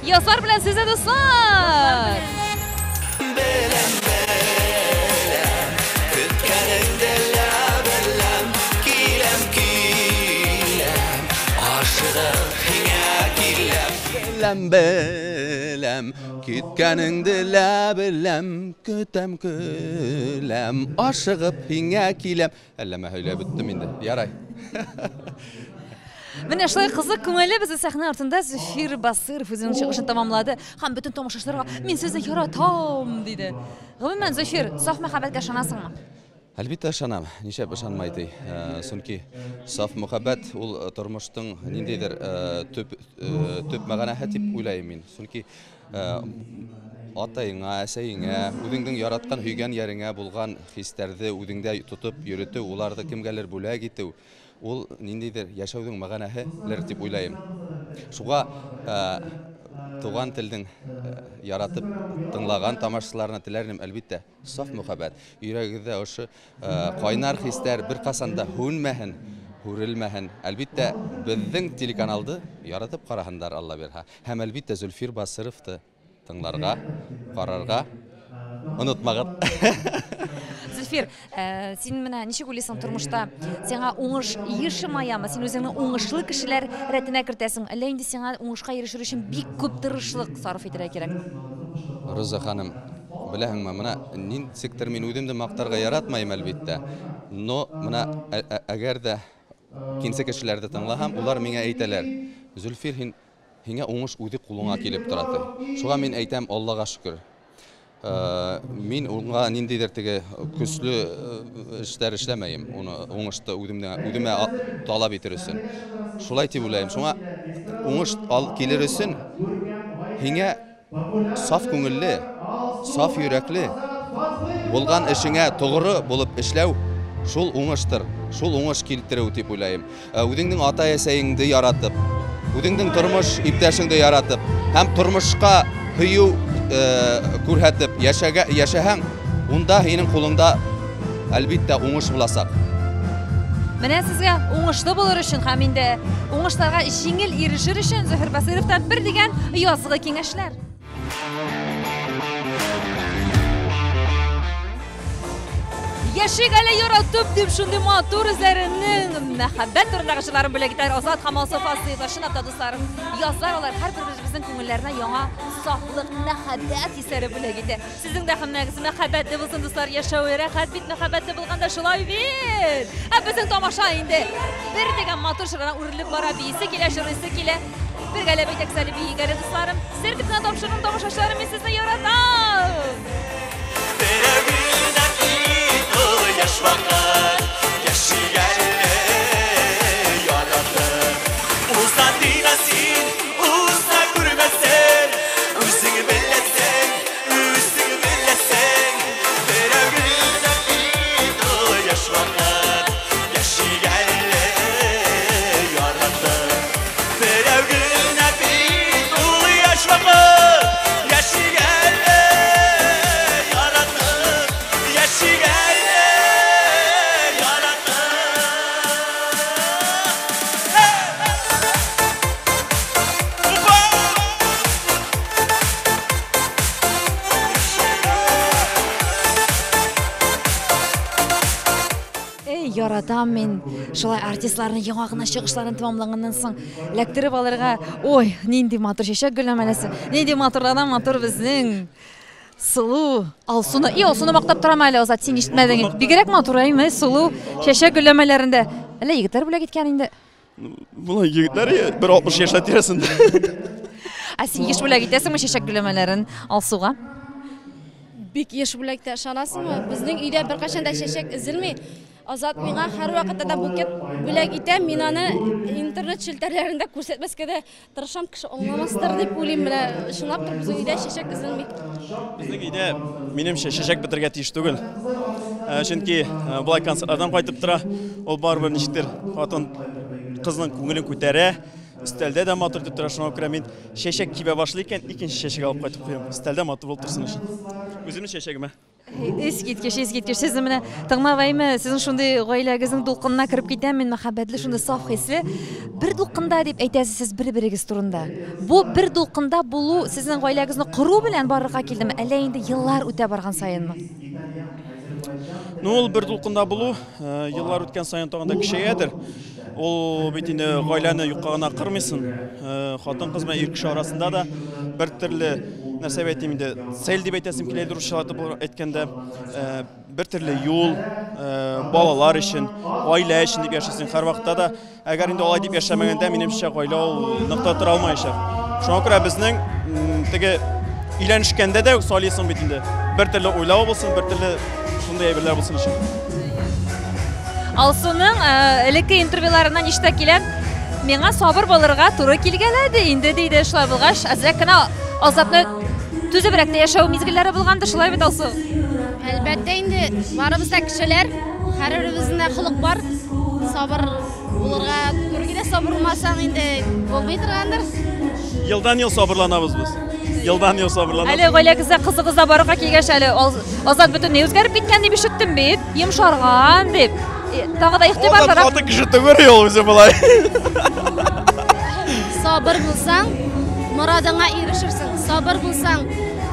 Язлар белән сезне, дуслар! Беләм, беләм, көткәнеңде лә беләм, киләм, киләм, ашыгып һиңә киләм. Беләм, беләм, киткәнеңде лә беләм, көтәм, көләм, ашыгып һиңә киләм. Әллә мә һөйләп беттем инде. Ярай. Менә шулай кызык күңелле безнең сәхнә артында Зөфир Басыров үзенең чыгышын тәмамлады һәм бөтен тамашачыларга мин сезне яратам диде. Гомумән, Зөфир, саф мәхәббәткә ышанасыңмы? Әлбиттә ышанам. Нишләп ышанмай ди? Чөнки саф мәхәббәт ул тормыштың ниндидер төп төп мәгънәһе дип уйлыйм мин. Чөнки атайыңа, әсәйеңә, үзеңнең яраткан, һөйгән яреңә булган хисләрне үзеңдә тотып йөртү, уларны кемгәлер бүләк итү, ул ниндидер яшәүнең мәгънәһелер дип уйлыйм. Шуңа туган телдең яратып тыңлаган тамашачыларына теләрнем, әлбиттә, саф мәхәббәт. Йөрәгегездә ошо кайнар хисләр бер касан да һүнмәһен, һүрелмәһен. Әлбиттә, безнең телеканалды яратып караһындар, Алла бирһә. Һәм әлбиттә Зөлфир Басыровты тыңларга, карарга онытмагыз. Зөлфир, син менә ничек уйлыйсың тормышта сиңа уңыш ешымаямы? Син үзеңне уңышлы кешеләр рәтенә кертәсең? Әллә инде сиңа уңышка ирешер өчен бик күп тырышлык сарыф итәргә кирәкме? Роза ханым, беләһеңме, менә ничектер мин үземне мактарга яратмыйм әлбиттә. Но менә әгәр дә кинсе кешеләрне тыңлаһам, улар миңа әйтәләр: "Зөлфир, һин һиңә уңыш үзе кулыңа килеп тора". Шуңа мин әйтәм, Аллага шөкер. Мин уңга ниндидер теге көчле эшләр эшләмәйем, уны уңышты үземә таләп итер өчен. Шулай дип уйлыйм. Шуңа уңыш килер өчен һиңә саф күңелле, саф йөрәкле булган эшеңә тугры булып эшләү шул уңыштыр, шул уңыш килтерү дип уйлыйм. Үзеңнең ата-әсәеңне яратып, үзеңнең тормыш иптәшеңне яратып һәм тормышка һөю күрһәтеп яшәһәң, унда һинең кулыңда әлбиттә уңыш булачак. Менә сезгә уңышлы булыр өчен һәм инде уңышларга җиңел ирешер өчен Зөфәр Басыровтан бер дигән язгы киңәшләр. Яшик әле яратып дип шундый матур үзләренең мәхәббәт турындагы җырларын бүләк итәләр Азат һәм Алсу Фасыйховлар. Чынлап та, дусларым, язлар алар һәрберебезнең күңелләренә яңа сафлык, мәхәббәт хисләре бүләк итә. Сезнең дә һәммәгез мәхәббәтле булсын, дуслар. Яшәве рәхәт бит, мәхәббәтле булганда шулай бит. Ә безнең тамаша инде бер дигән матур җырдан үрелеп бара, биисе килә, җырлыйсы килә. Бергәләп әйтәк әле биик әле, дусларым. Сер дип кенә тапшырдым, тамашачыларым, мин сезне яратам. Яшь вакыт, яшик әле яратып. Уза дина син, уза күрмәсен, үзең беләсең, үзең беләсең. Берәү генә бит ул яшь вакыт, яшик әле яратып. Берәү генә бит ул яшь вакыт, яшик әле яратып, яшик әле яратып. Эй, яратам мин шулай артистларның яңа гына чыгышларын тәмамланганнан соң эләктереп алырга. Ой, нинди матур чәчәк гөлләмәләсе, нинди матурлардан матур безнең сылу Алсуны. И, Алсуны мактап торам әле, Азат, син ишетмәдең. Бигрәк матур, әйме, сылу чәчәк гөлләмәләрендә. Әллә егетләр бүләк иткән инде. Болай егетләр бер 60 яшьләр тирәсендә. Ә син еш бүләк итәсеңме чәчәк гөлләмәләрен Алсуга? Бик еш бүләк итә, ышанасыңмы? Безнең өйдә беркайчан да чәчәк өзелми. Азат миңа һәрвакытта да букет бүләк итә. Мин аны интернет челтәрләрендә күрсәтмәскә дә тырышам, кеше аңламастыр дип уйлыйм. Менә чынлап торып безнең өйдә чәчәк өзелми. Безнең өйдә, минемчә, чәчәк бетергә тиеш түгел. Чөнки болай концертлардан кайтып тора. Ул барыбер ничектер хатын кызның күңелен күтәрә. Өстәлдә дә матур итеп тора. Шуңа күрә мин чәчәк кибә башлый икән, икенче чәчәк алып кайтып куям. Өстәлдә матур булып торсын өчен. Үземнең чәчәгемә. Искиткеч, искиткеч. Сезне менә тыңлап әйме, сезнең шундый гаиләгезнең дулкынына кереп китәм мин, мәхәббәтле, шундый саф хисле. Бер дулкында дип әйтәсез сез бер-берегез турында. Бу бер дулкында булу сезнең гаиләгезне кору белән барлыкка килдеме, әллә инде еллар үтә барган саенмы? Ну, ул бер дулкында булу, э, еллар үткән саен тагын да көчәядер. Ул бит инде гаиләне юкка гына кырмыйсың. Э, хатын-кыз белән ир кеше арасында да бер төрле нәрсә дип әйтим инде, цель дип әйтәсем килә иде русчалатып әйткәндә, э, бер төрле юл, э, балалар өчен, гаилә өчен дип яшисең һәрвакытта да. Әгәр инде алай дип яшәмәгәндә, минемчә, гаилә ул нык та тора алмаячак. Шуңа күрә безнең теге өйләнешкәндә дә үк сайлыйсың бит инде. Бер төрле уйлау булсын, бер төрле шундый әйберләр булсын өчен. Алсуның э, элекке интервьюларыннан ишетә киләм. Миңа сабыр булырга туры килгәләде инде, диде. Шулай булгач, әзрәк кенә Азатны түзебрәк тә яшәү мизгелләре булгандыр, шулай бит, Алсу? Әлбәттә инде, барыбыз да кешеләр, һәрберебезнең дә холык бар. Сабыр булырга туры килә, сабыр булмасаң инде булмый торгандыр. Елдан-ел сабырланабыз без. Елдан-ел сабырланабыз. Әле гаиләгездә кызыгыз да барлыкка килгәч, әле Азат бөтенләй үзгәреп киткән дип ишеттем бит. Йомшарган дип. Э, тагы да игътибарлырак. Азат каты кеше түгел ул үзе болай. Сабыр булсаң, морадыңа ирешерсең. Сабыр булсаң,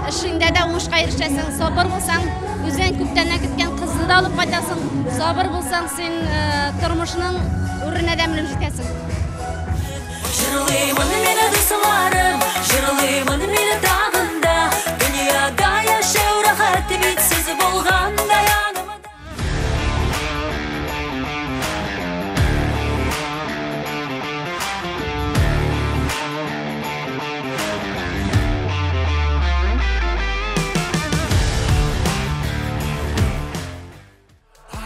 эшеңдә дә уңышка ирешәсең. Сабыр булсаң, үзең күптәннән көткән кызны да алып кайтасың. Сабыр булсаң, син э, тормышның үренә дә менеп җитәсең. Җырлыймын мин дусларым, җырлыймын мин тагын да. Дөньяда яшәү рәхәт бит сез булганда янымда.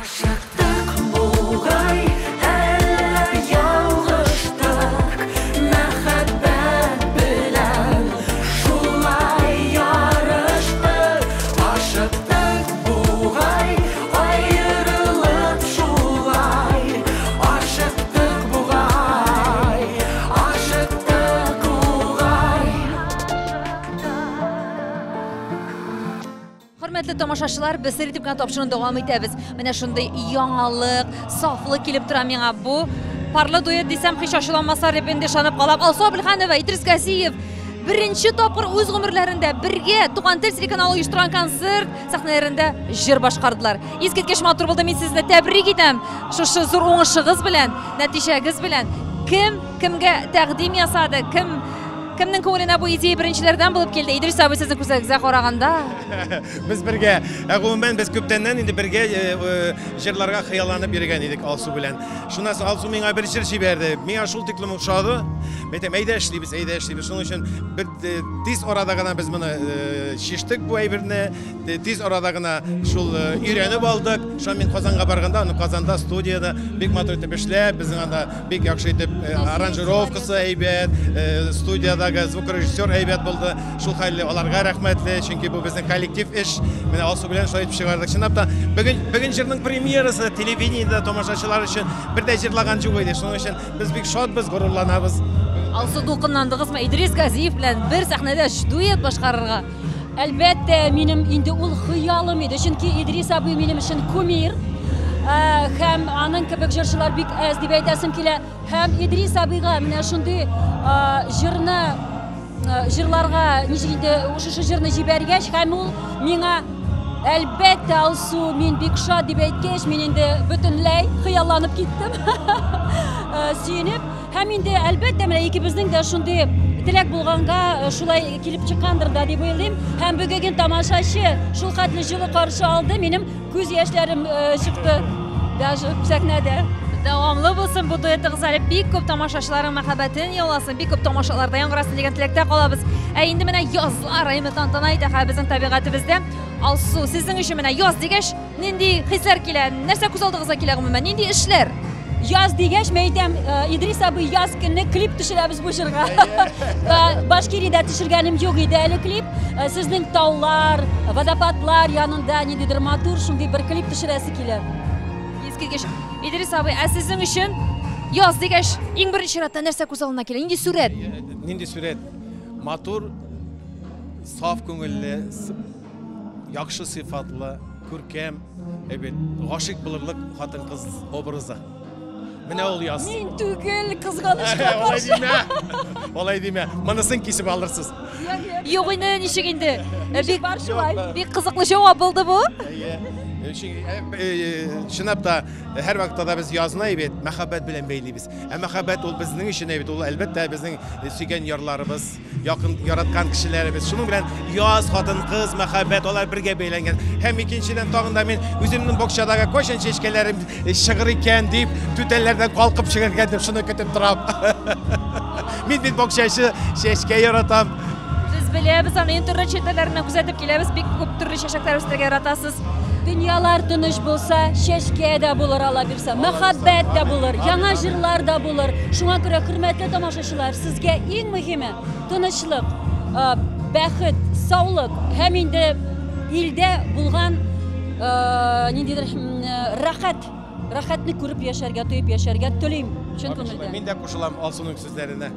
Ашыктык бугай, әллә ялгыштык, мәхәббәт белән шулай ярыштык. Ашыктык бугай, аерылып шулай. Ашыктык бугай, ашыктык бугай. Хөрмәтле тамашачылар, без сер итеп кенә тапшыруны дәвам итәбез. Менә шундый яңалык, сафлык килеп тора миңа бу. Парлы дуэт дисәм, һич ачуланмаслар дип инде ышанып калам. Алсу Әбелханова, Идрис Газиев беренче тапкыр үз гомерләрендә бергә Туган тел телеканалы оештырган концерт сәхнәләрендә җыр башкардылар. Искиткеч матур булды. Мин сезне тәбрик итәм. Шушы зур уңышыгыз белән, нәтиҗәгез белән. Кем кемгә тәкъдим ясады? Кем Кемнең күңеленә бу идея беренчеләрдән булып килде? Идрис абый, сезнең күзләрегезгә караганда. Без бергә, ә гомумән без күптәннән инде бергә э, э, җырларга хыялланып йөргән идек Алсу белән. Шуннан соң Алсу миңа бер җыр җибәрде. Миңа шул тиклем ошады. Мин әйтәм, әйдә эшлибез, әйдә эшлибез. Шуның өчен бер э, тиз арада гына без моны чиштек бу әйберне. Тиз арада гына шул өйрәнеп алдык. Шуннан мин Казанга барганда, аны Казанда студиядә бик матур итеп эшләп, безнең анда Бик яхшы итеп э, аранжировкасы әйбәт, э, студиядәге звукорежиссер әйбәт булды. Шул хәлле аларга рәхмәтле, чөнки бу безнең коллектив эш. Менә Алсу белән шулай итеп чыгардык. Чынлап та, бүген бүген җырның премьерасы телевидениедә тамашачылар өчен бер дә җырлаган юк иде. Шуның өчен без бик шатбыз, горурланабыз. Алсу дулкынландыгызмы Идрис Газиев белән бер сәхнәдә дуэт башкарырга? Әлбәттә, минем инде ул хыялым иде, чөнки Идрис абый минем өчен кумир. Ә, һәм аның кебек җырчылар бик әз дип әйтәсем килә. Һәм Идрис абыйга менә шундый ә, җырны ә, җырларга ничек инде шушы җырны җибәргәч, һәм ул миңа әлбәттә, Алсу, мин бик шат дип әйткәч, мин инде бөтенләй хыялланып киттем. Ә, Сөенеп. Һәм инде, әлбәттә, менә икебезнең дә шундый теләк булганга э, шулай килеп чыккандыр да дип уйлыйм. Һәм бүгенге тамашачы шул хәтле җылы каршы алды, минем күз яшьләрем э, чыкты даже сәхнәдә. Дәвамлы булсын бу дуэтыгыз әле бик күп тамашачыларның мәхәббәтен яуласын, бик күп тамашаларда яңгырасын дигән теләктә калабыз. Ә инде менә язлар аймы тантана итә хәзер безнең табигатебездә. Алсу, сезнең өчен менә яз дигәч, нинди хисләр килә? Нәрсә күз алдыгызга килә гомумән? Нинди эшләр? Яз дигәч, мин әйтәм, Идрис абый, яз көнне клип төшерәбез бу җырга. Башкириядә төшергәнем юк иде әле клип. Сезнең таулар, водопадлар янында ниндидер матур шундый бер клип төшерәсе килә. Искиткеч. Идрис абый, ә сезнең өчен яз дигәч, иң беренче чиратта нәрсә күз алдына килә? Нинди сурәт? Нинди сурәт? Матур, саф күңелле, яхшы сыйфатлы, күркәм, әйбәт, гашыйк булырлык хатын-кыз образы. Менә ул яз. Мин түгел, кызганычка Алай каршы. димә. Алай димә. Монысын кисеп алырсыз. Юк инде, ничек инде? Ничек бар шулай. Бик кызыклы җавап булды бу. Әйе. Чынлап та, һәрвакытта да без язны әйбәт, мәхәббәт белән бәйлибез. Ә мәхәббәт ул безнең өчен әйбәт, ул әлбәттә безнең сөйгән ярларыбыз, якын яраткан кешеләребез. Шуның белән яз, хатын-кыз, мәхәббәт алар бергә бәйләнгән. Һәм икенчедән тагын да мин үземнең бакчадагы кайчан чәчкәләрем чыгыр икән дип, түтәлләрдән калкып чыгыр икән дип шуны көтеп торам. Мин бит бакчачы, чәчкә яратам. Без беләбез аны, интернет челтәрләреннән күзәтеп киләбез, бик күп төрле чәчәкләр үстерергә яратасыз. Дөньялар тыныч булса, чәчкә дә булыр Алла бирсә, мәхәббәт тә булыр, яңа җырлар да булыр. Шуңа күрә, хөрмәтле тамашачылар, сезгә иң мөһиме тынычлык, бәхет, саулык һәм инде илдә булган ниндидер рәхәт, рәхәтне күреп яшәргә, тоеп яшәргә телим чын күңелдән. Мин дә кушылам Алсуның сүзләренә.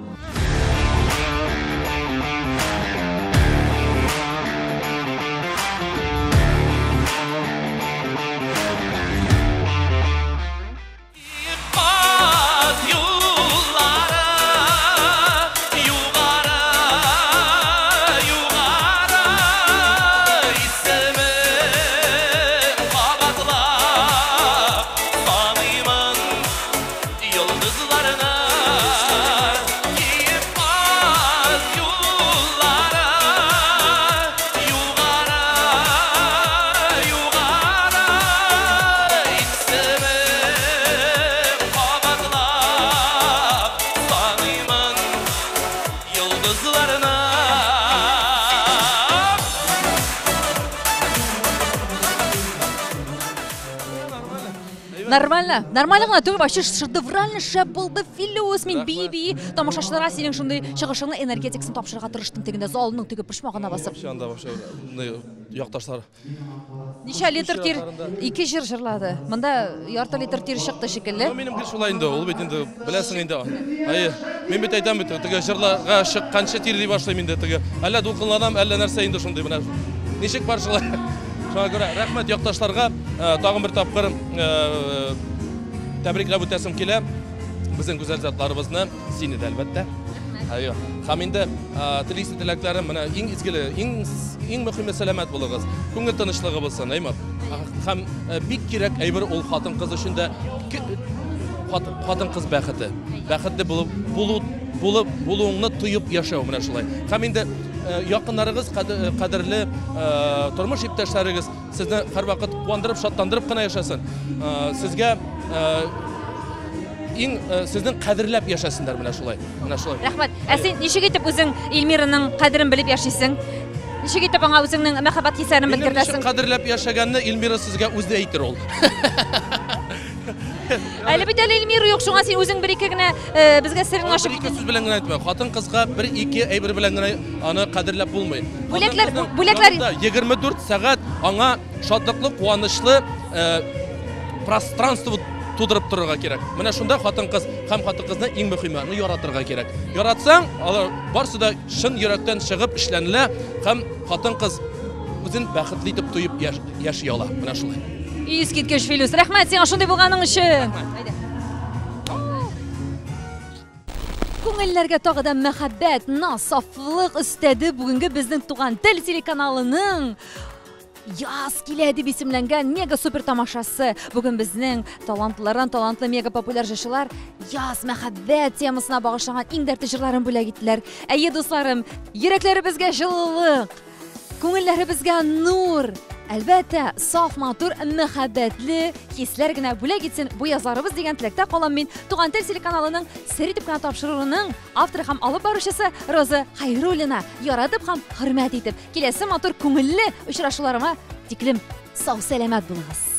Нормально, нормально гына түгел, вообще шедеврально шәп булды, Филүс, мин бии-бии тамашачыларга синең шундый чыгышыңны, энергетикасын тапшырырга тырыштым тегендә, залның теге почмагына басып. Вообще анда вообще якташлар. Ничә литр тир, ике җыр җырлады. Монда ярты литр тир чыкты шикелле. Ну, минем гел шулай инде, ул бит инде, беләсең инде. Әйе, мин бит әйтәм бит, теге җырларга чыкканчы тирли башлыйм инде теге. Әллә дулкынланам, әллә нәрсә инде шундый менә. Ничек бар шулай. Шуңа күрә рәхмәт якташларга, тагын бер тапкыр тәбрикләп үтәсем килә. Безнең гүзәл затларыбызны, сине дә әлбәттә. Әйе. Һәм инде телисе теләкләрем менә иң изгеле, иң иң мөһиме сәламәт булыгыз. Күңел тынычлыгы булсын, әйме? Һәм бик кирәк әйбер ул хатын-кыз өчен дә хатын-кыз бәхете. Бәхетле булып, булу, булып, булуыңны тоеп яшәү менә шулай. Һәм инде якыннарыгыз, кадерле тормыш иптәшләрегез сезне һәрвакыт куандырып, шатландырып кына яшәсен. Сезгә иң сезнең кадерләп яшәсеннәр менә шулай. Менә шулай. Рәхмәт. Ә син ничек итеп үзең Эльмираның кадерен белеп яшисең? Ничек итеп аңа үзеңнең мәхәббәт хисләрен белдерәсең? Ничек кадерләп яшәгәнне Эльмира сезгә үзе әйтер ул. Әле бит әле Эльмира юк, шуңа син үзең бер-ике генә безгә серең ачып. Бер-ике сүз белән генә әйтмә. Хатын-кызга бер-ике әйбер белән генә аны кадерләп булмый. Бүләкләр, бүләкләр 24 сәгать аңа шатлыклы, куанычлы пространство тудырып торырга кирәк. Менә шунда хатын-кыз һәм хатын-кызны иң мөһиме, аны яратырга кирәк. Яратсаң, алар барсы да чын йөрәктән чыгып эшләнелә һәм хатын-кыз үзен бәхетле итеп тоеп яши ала. Менә шулай. Искиткеч, Филүс. Рәхмәт сиңа шундый булганың өчен. Күңелләргә тагы да мәхәббәт, наз, сафлык өстәде бүгенге безнең Туган тел телеканалының Яз килә дип исемләнгән мега супер тамашасы. Бүген безнең талантлардан талантлы мега популяр җырчылар яз мәхәббәт темасына багышланган иң дәртле җырларын бүләк иттеләр. Әйе, дусларым, йөрәкләребезгә җылылык, күңелләребезгә нур, әлбәттә, саф, матур, мәхәббәтле хисләр генә бүләк итсен бу язларыбыз дигән теләктә калам мин. Туган тел телеканалының сер итеп кенә тапшыруының авторы һәм алып баручысы Роза Хайруллина. Яратып һәм хөрмәт итеп, киләсе матур күңелле очрашуларыма тиклем сау-сәламәт булыгыз.